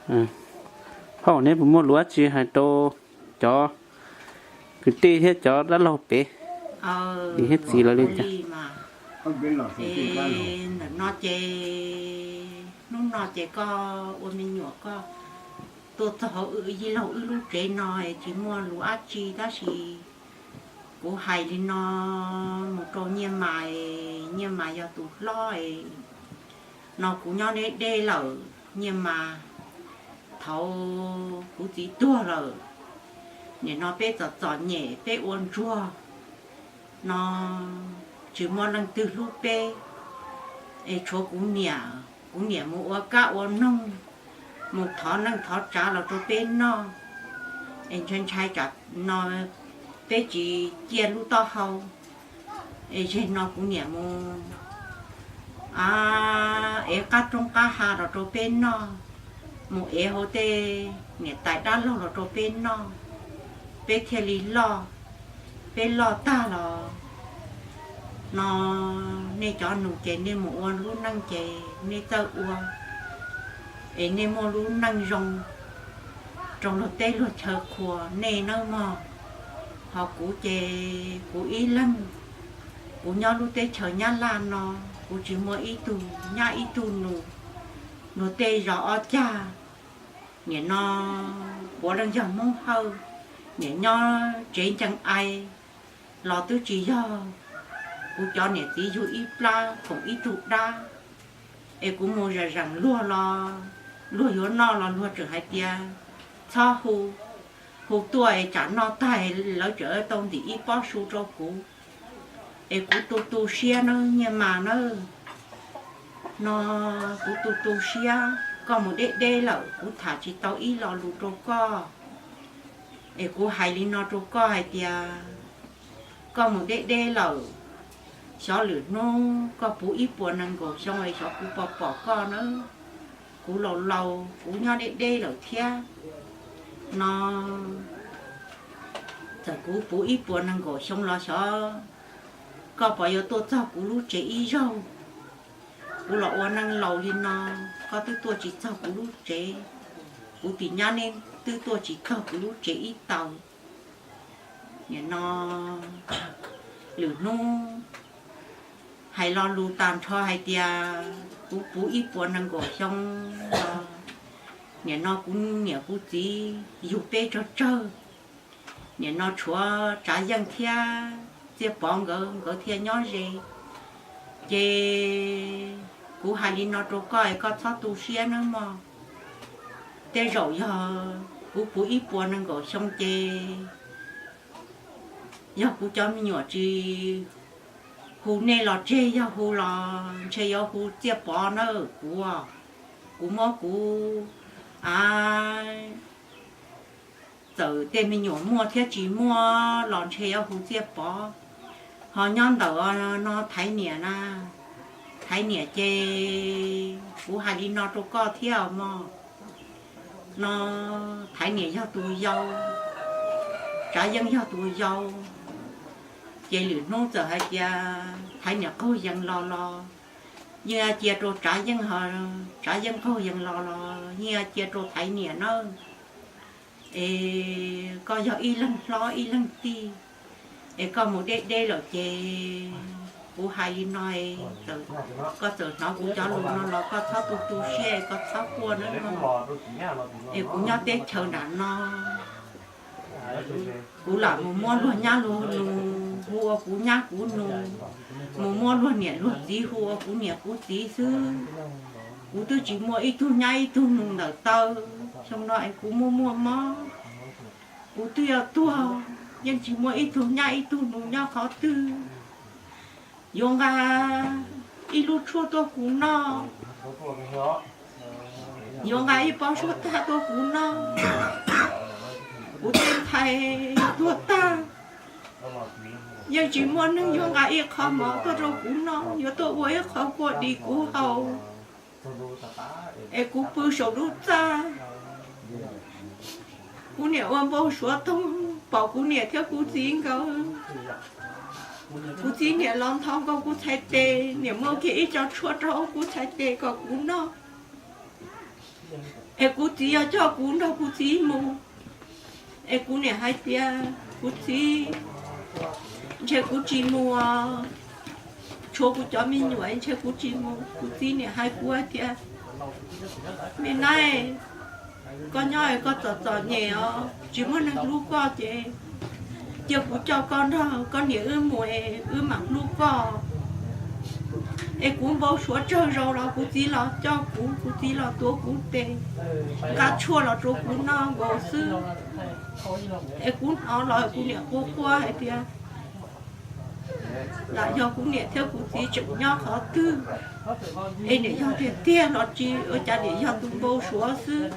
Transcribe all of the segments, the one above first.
Phauj, neb puas muaj lus dab tsi hais rau cov kwv tij thiab cov dab laug pem, niam thiab txiv lawv li cas? Ntawm no ces, hnub no ces koj ua me nyuam koj tuaj txog hauv yij laug wb lub tsev no es tsis muaj lus dab tsi tab sis kuv hais li no mus rau Nyiaj Mas, Nyiaj Mas yog tus hlob es, no kuv nyob deb deb lawm Nyiaj Mas, thaum kuv txiv tuag lawm, nim no peb txom txom nyem peb ua ntsuag no tsis muaj leej twg hlub peb, es tshuav kuv niam, kuv niam mus ua kab ua noog, mus thov neej thov tsav los rau peb noj, es ntshai ntshai tsam no peb tsis ciaj lub taub hau, es zeg no kuv niam mus ev qab roob qab hav los rau peb noj, mus ev hauv tej niam tais dab laug los rau peb noj, peb thiaj li loj. Peb loj tag los no nej cov nus ces nej mus ua lub neej ces nej txawj ua, es nej muaj lub neej zoo rau luag teb luag chaw qhuas nej nawb mog. Ho kuv ces kuv ib leeg, kuv nyob lub teb chaws Nyab Laj no, kuv tsis muaj ib tug nyab ib tug nus, luag tej zos ob cag, nim no puav leej yog Hmoob Hawj, nim nyob tsev ncees ai los twb tsis yog kuv cov niam txiv yug ib plab khoom ib tug dab, es kuv mus zam zeem luag los luag yuav noj los luag tseem hais tias txhob hu, hu tuaj es tsam noj tag lawv tseem tau ntim ib pob su rau kuv, es kuv tu tu siab nawb Nyiaj Mas nawb. No kuv tu tu siab, koj mus deb deb lawm kuv tham tsis tau ib lo lus rau koj, es kuv hais li no rau koj hais tias koj mus deb deb lawm, xyov lwm hnub koj puv ib puas nees nkaum xyoo es xyov kuv puas pom koj nawb. Kuv laus laus kuv nyob deb deb lawm thiab no, txawm kuv puv ib puas nees nkaum xyoo los xyov koj puas yuav tuaj txog kuv lub tsev ib zaug. Kuv los ua neej laus li no, koj twb tuaj tsis txog kuv lub tsev, kuv tim nyab neb twb tuaj tsis txog kuv lub tsev ib taws. Nim no lwm hnub hais lo lus tag nrho hais tias kuv puv ib puas nees nkaum xyoo los, nim no kuv niam kuv txiv yug peb tsawg tsawg, nim no tshuav Tsav Yeej thiab Txiaj Pov nkawd, nkawd thiaj nyob ze. Ces kuv hais li no rau koj es koj txhob tu siab nawb mog. Tej zaum yog kuv puv ib puas nees nkaum xyoo ces yog kuv cov me nyuam tsis hu nej los tseg, yog hu los ntshe yuav hu Txiaj Pov na kuv. Kuv muab kuv a, txawm tej me nyuam muaj thiab tsis muaj los ntshe yuav hu Txiaj Pov. Ho nyob ntawm no Thaiv Niam na, Thaiv Niam ces kuv hais li no rau koj thiab mog. No Thaiv Niam yog tus yau, Tsav Yeej yog tus yau. Ces lwm hnub txawm hais tias Thaiv Niam qaug yees los los yeej cia rau Tsav Yeej, ho Tsav Yeej qaug yees los los yeej cia rau Thaiv Niam na. Es koj yog ib leeg hlob ib leeg tij, es koj mus deb deb lawm ces kuv hais li no, koj txawm hnov kuv cov lus no los koj txhob tu tu siab, koj txhob quaj nawb mog. Es kuv nyob teb chaws nram no, kuv lam mus muab luag nyab luag nus hu ua kuv nyab kuv nus, mus muab luag niam luag txiv hu ua kuv niam kuv txiv xwb. Kuv twb tsis muaj ib tug nyab ib tug nus ntawm taw, xyoo no es kuv muaj muaj mob, kuv twb yuav tuag, yeej tsis muaj ib tug nyab ib tug nus nyob qhov twg yuav nqa ib lub tshuaj tuaj kuv noj, yuav nqa ib pob suab tag tuaj kuv noj. Kuv tej ntxhais tuag tag, yeej tsis muaj neeg yuav nqa ib qho mov tuaj rau kuv noj, yuav tuaj ua ib qho kua dis kuv haus, es kuv pw saum lub txaj. Kuv niam ua npau suav toog pom kuv niam thiab kuv txiv nkawd. Kuv txiv niam los nthos nkaus kuv txhais tes, niam muab kiag ib co tshuaj rau kuv txhais tes kom kuv noj. Es kuv txiv yog coj kuv nrog kuv txiv mus, es kuv niam hais tias, kuv txiv, ntshe kuv tsis mus, tshuav kuv cov me nyuam ntshe kuv tsis mus. Kuv txiv niam hais kuv hais tias, me nab, koj nyob koj txom txom nyem os, tsis muaj neeg hlub koj ces cia kuv coj koj nrog koj niam wb mus es wb mam hlub koj. Es kuv npau suav tsawg zaus los kuv txiv los coj kuv, kuv txiv los tuav kuv tes, nqa tshuaj los rau kuv noj nkaus xwb. Es kuv hnov los kuv niam quaj quaj hais tias, lam yog kuv niam thiab kuv txiv tseem nyob qhov twg, es niam yog tiag tiag los tsis ua cas, niam yog tus npau suav xwb.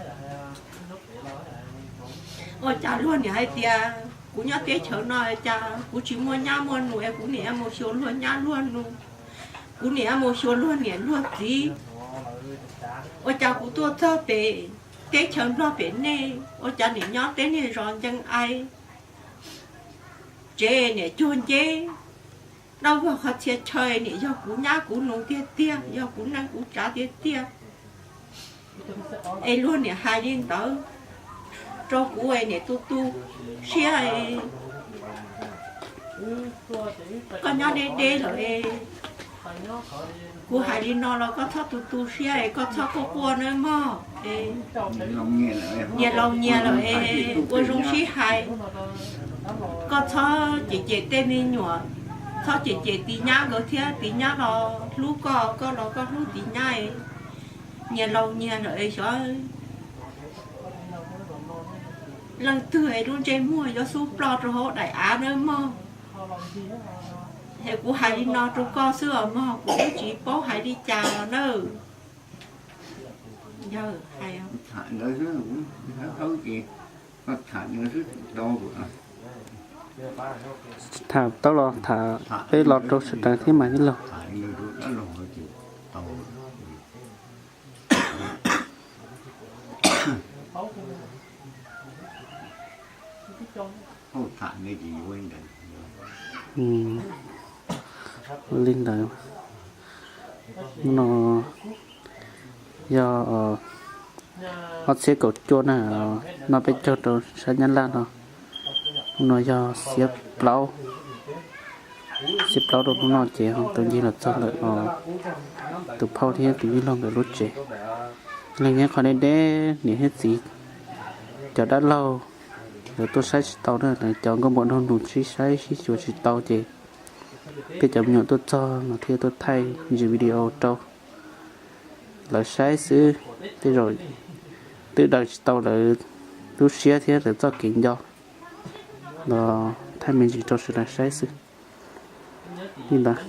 Ua cas luag niam hais tias kuv nyob teb chaws no cas kuv tsis muaj nyab muaj nus es kuv niam yuav mus xyuas luag nyab luag nus, kuv niam yuav mus xyuas luag niam luag txiv. Ua cas kuv tuaj txog pem teb chaws Nplog pem nej, ua cas niam nyob teb niag zos ncees ai, tsev niam cuag nceb, dab vog qhov txhia chaw, niam yog kuv nyab kuv nus tiag tiag, yog kuv neej kuv tsav tiag tiag. Es luag niam hais li ntawd rau kuv es niam tu tu siab es koj nyob deb deb lawm es kuv hais li no los koj txhob tu tu siab es koj txhob quaj quaj nawb mog. Nyias laus nyias lawm es ua zoo sib hais, koj txhob cem cem tej me nyuam, txhob cem cem tis nyab nkawd thiab, tis nyab los hlub koj, koj los koj hlub tis nyab. Nyias laus nyias lawm es xyov leej twg es lub ntsej muag yuav xub ploj rau hauv daim av nawb mog. Es kuv hais li no rau koj xwb os mog, kuv twb tsis paub hais li cas nawb. Tham tau los tham peb los rau sawv daws thiab mas ib los. Li ntawd no yog ob txhiab kaum cuaj na, no peb caug rau sab Nyab Laj no, no yog xiab plaub, xiab plaub rau hnub no ces ho tau ncig los txog ntawm tus phauj thiab tus yij laug nkawd lub tsev. Leej nyob qhov deb deb niam thiab txiv, cov dab laug lawv tuaj saib tsis tau na, lawv cov nkauj muam nraug nus sib saib sib xyuas tsis tau ces peb cov me nyuam tuaj txog no thiaj tuaj thaij ntsis video rau lawv saib xwb. Tej zaum twb daws tsis tau lawv lub siab thiab lawv txoj kev nco los thaij me ntsis rau sawv daws saib xwb. Li ntawd.